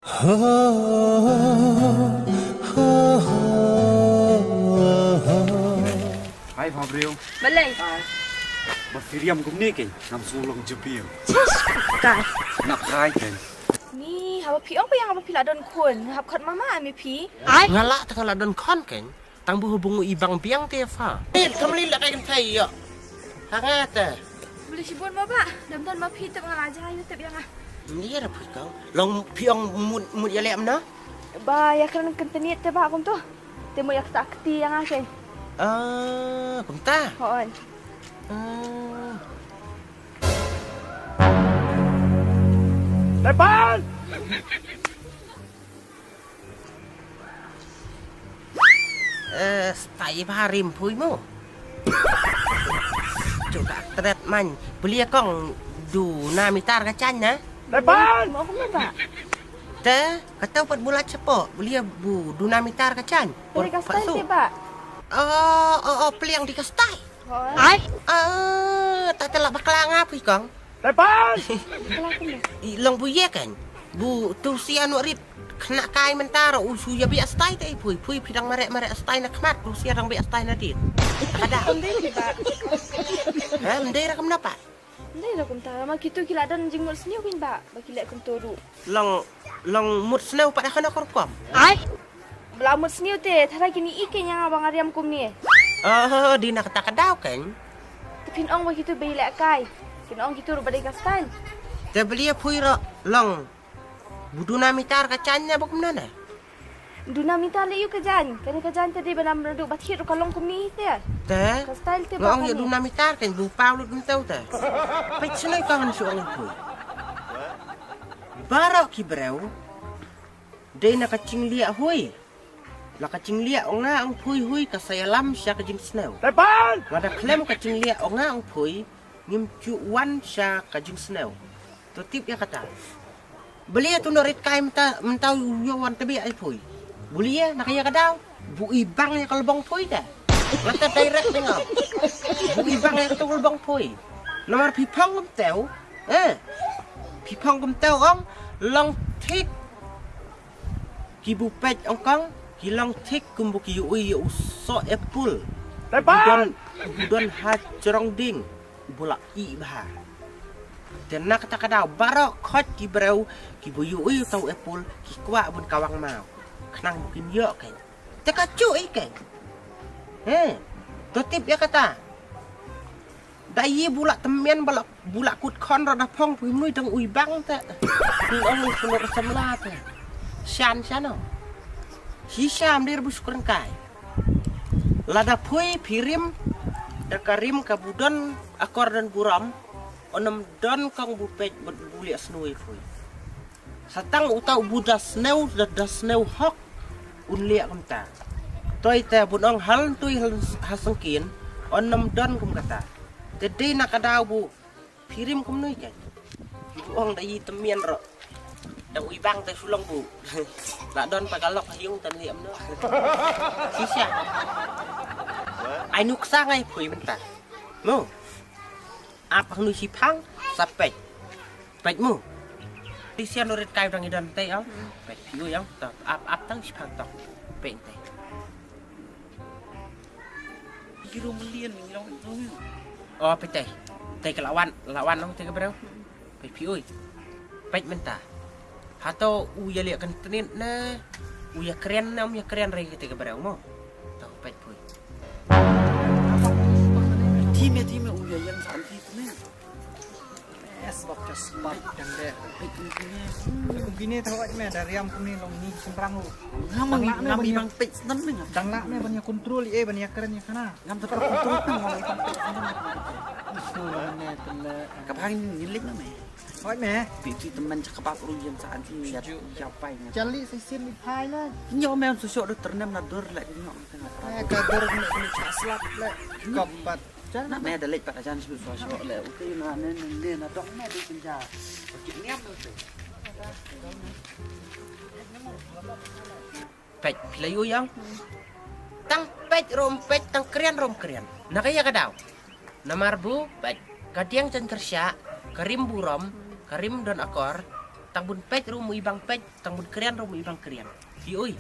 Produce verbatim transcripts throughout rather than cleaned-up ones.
Hai, Fabriu. Balei? Ba phi riam kumne kein, ngam sngewlong jubir. Ka. Nap kai kein. Ni, haba phi ong ba ïa nga ba phi la don khun, hap khot mama me phi. Nga lah te nga la don khun kein. Tang ba hubung i bang biang te fa. Ni, kam li la kai kan thai ïa. Ha nga te. Balei shibun ma ba, dam don ma phi tep nga la ja ïa tep ïa nga. Ni ra phi kong. Long phi ong mut mut ïa lem na. Ba ïa kren kan teniet te ba kum tu. Te mo ïa kata kti ïa nga ke. Ah, kumta. Hooid. Ah. Tepan! Eh, stai ba rim phui mo. Cuka tret man. Beli kong du na mitar ka chan na. Tepan! Mo ko ba. Te, kata pat bulat sepo. Beli bu du na mitar ka chan. Beli ka stai te ba. Oh, oh, oh, peliang di ka stai. Ai. Ah, ta telah bakla nga phui kong. Tepan. I long bu ye kan. Bu tu sia no rit. Kena kai mentara u su ya biak stai te phui phui pidang marek marek stai na khmat tu sia dang biak stai na dit. Kada. Mendai ba. Ha, mendai ra kam napa. Mendai ra kum tara ma kitu kila dan jingmut sniu kin ba. Ba kila kum toru. Long long mut sniu pada kana kor kom. Ai. Bla mut sniu te, thara kini ike nya ba ngariam kumni. Oh, di na kata ka daw kan. Te phin ong ba kitu ba ilek kai. Phin ong kitu ru ba dei ka style. Te beli phui ro long. Bu duna mitar ka chan nya ba kumna na. Duna mitar le yu ka jan. Kani ka jan te dei ba nam radu ba thit ru ka long kumni te. Te. Ka style te ba ong ya duna mitar kan bu pau lut mtau te. Peit shnai ka ngan shu ong phui. Barok ki breu. Dei na ka chingliak hui. La ka chingliak ong nga ong phui hui ka sayalam sha ka jingsnew. Tepan! Nga da khlem ka chingliak ong nga ong phui ngim chu wan sha ka jingsnew. To tip ya kata. Belia tu no rit kai menta menta u yo wan tebi ai phui. Bulia na ka ya ka daw. Bu i bang ya ka lebong phui da. Lata direct dengan. Bu i bang ya ka tu lebong phui. Nomor phi phong kum teu. Eh. Phi phong kum teu ong long thik. Ki bu peit ong kong ki long thik kum bu ki yu ui yu so apple. Tepan! Bu don ha jrong ding bu la i bha. Te na kata ka daw barok khot ki breu ki bu yu ui tau apple ki kwah bun kawang mau. Khnang bu kin yok kan. Te ka chu i kan. He. To tip ya kata. Da yi bulak temian balak bulak kut khon rada phong pui mui dang ui bang te. Ni ong ni sunur samla te. Shan shan no. Hi sham dir bu sukren kai. Lada pui pirim da karim ka budon akor dan buram. Onom don kong bu pej bud buliak snui pui. Satang uta u bu da snew da da snew hok un liak kumta. Toi te bun ong hal tui hal hasengkin on nam don kum kata. Te dei na ka daw bu pirim kum nui jan. Bu ong da yi temian ro. Da ui bang te sulong bu. La don pa ka lok hiung tan liam no. Sisa. Ai nuk sa ngai pui mta. Mo. Ap hang nu shiphang sa pej. Pej mu. Ti sian urit kai dang idan te ang. Pej piu yang ta ap ap tang shiphang tang. Pej te. Kiru melian ni long tu. Oh pej te. Te ke lawan lawan long te ke berau. Pej piu. Pej menta. Hato u ya liak kan tenit na u ya keren na um ya keren rei te ke berau mo. Tang pej pui. Time time u ya yang santi tu ni. Yes, bok jas bok jang de. Kum kine thaw me da riam kum ni long ni semprang u. Ngam ngam ibang pej nan me ngam. Dang lah me ban ya control eh ban ya keren ya kana. Ngam tak control tang ngam ibang pej nan. Ka bang ni lik na me. Hoi me. Pi pi teman cakap apa ru yang sa anti ya ya pai na. Jali sa sin ni pai na. Nyo me su sok ternem na dur lek nyo. Eh ka dur ni ni slap lek. Kapat. Nak me da lek pat ajan shu shu shu le. Uti na ne ne ne na dok me de kinja. Kit niam tu. Pej phi la yu yang. Tang pej rom pej tang krian rom krian. Na ka ya ka daw. Namar bu pej ka diang jan kersha ka rim burom ka rim don akor. Tang bun peit ruh mo i bang peit, tang bun krian ruh mo i bang krian. Phi ui.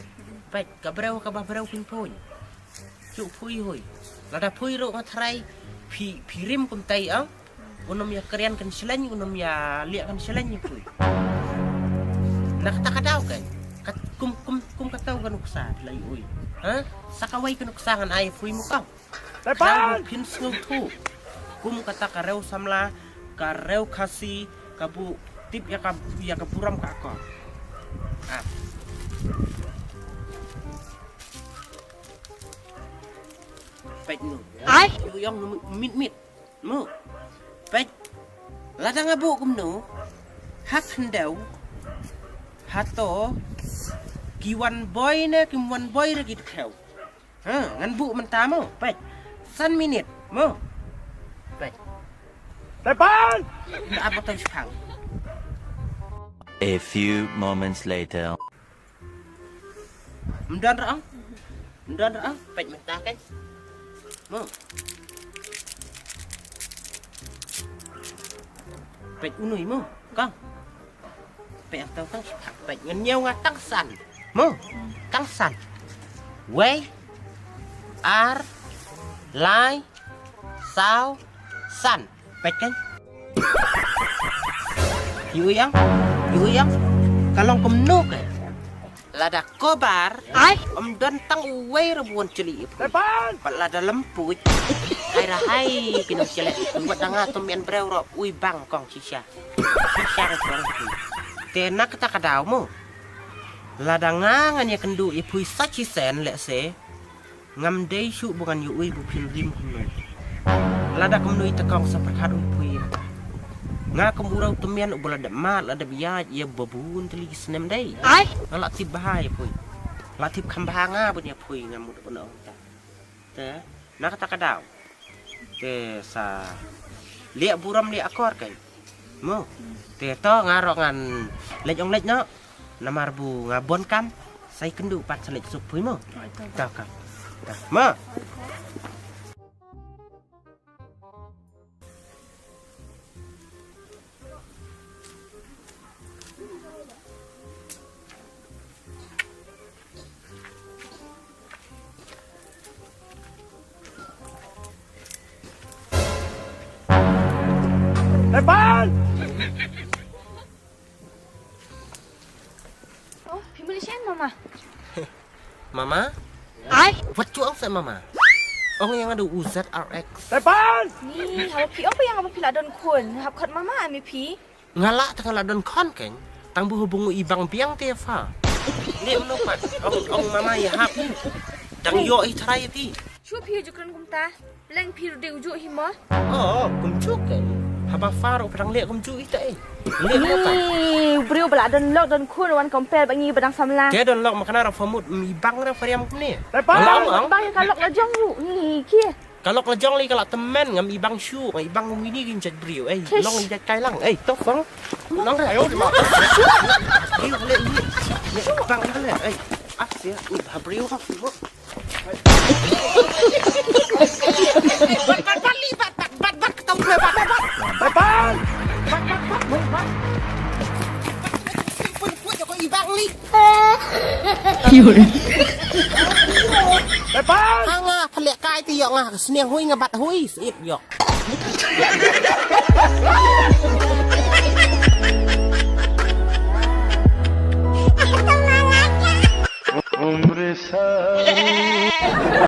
Peit, ka breu ka ba breu phin phuin. Chu phui hui. Lada phui ruh nga tharai phi, phi rim kumtai ang. Unom ya krian kan shleng, unom ya liak kan shleng ya phui. Na kata ka daw kan. Kat kum, kum, kum kata ka nuksa la i ui. Ha? Sa kawei ka nuksa ngan ai phui mo kong. Tepan! Phin sngewthuh. Kum kata ka reu samla, ka reu Khasi, ka bu tip ya ka, ya ka burom ka akor. Ah. Peit nu. Ai. Yu yong nu mit mit. Mo. Peit. Lada nga bu kumno. Ha khyndew. Hato. Ki wan boi ne, ki wan boi re ki dkhew. Ha, ngan bu mynta mo. Peit. San minit mo. Peit. Tepan! Ap ka tang shipang. A few moments later. Mdon rang. Mdon rang. Peit mynta kan. Mo. Peit unui mo. Kong. Peit ang tang tang shipang. Peit ngan ñiew nga tang san. Mo. Tang san. Wei. Ar. Lai. Saw. San. Peit kan. Yu yang. Yu yang. Ka long kumno kan. Lada kobar. Ai. Ym don tang uwei re bun chili ip. Tepan. Pat lada lemput. Hai ra hai ki nong chili. Wat da nga tymmen breu ruh ui bang kong shisha. Shisha re kong. Te na kata ka daw mo. Lada nga ngan ya kynduh i phui sa chi sen lehse. Ngam dei shuh ba ngan ïohi ba phin rim kumno. Lada kumno ïa te kong sa pyrkhat u phui ïa kata. Nga kum u rau tymmen uba la dep mad la dep ïaid ïa ba bun tylli ki snem dei. Ai. Nga la tip bha ïa phui. La tip kham bha nga ban ïa phui nga mut ban ong ta. Te na kata ka daw. Te sa liak burom liak akor kan. Mo. Te to nga rok ngan leit ong leit no. Namar bu nga bon kam sa ïa kynduh pat sa leit suk phui mo. Ai, to. Ka ka. Ka. Mo. Tepan! Oh, phi mut leit sha ïing mama. Mama? Ai. Wat ju ong sa mama. Ong ïa nga da u Z R X. Tepan! Ni, haba phi ong ba ïa nga ba phi la don khun, hap khot mama me phi. Nga lah te nga la don khun kein. Tang bu hubung i bang biang te fa. Ni mano pat. Ong, ong mama ïa hap ni. Dang ïoh i trai phi. Shu phi ju kren kumta. Leng phi ruh dei u juh hi mo. Oh, kum juh kein. Haba fa ruh pdang leh kum juh i te. Leh mo pat. Ni, u briew ba la don lok don khun wan compare ba ngi ba dang samla. Te don lok ma kane ra fa mut i bang ra fa riam kumne. Tepan! Bang, bang ka lok la jong u. Ni ki. Ka lok la jong li ka la tymmen ngam i bang shu, ngam i bang kum ini kin jait briew. Ei, long i jait kai lang. Ei, to fang. Long ra. Ayo, di ma. Briew le ini. Bang le. Ei, ap sia. Ni ha briew ha. Bat, bat, bat, li, bat, bat, bat, bat, ketawa gue, bat, bat, bat. Tepan! Bat, bat, bat, bat, bat. Pun, pun, joko ibang li. Tepan! Anga, phalek kai ti yok nga, sniang hui nga bat hui, sip yok.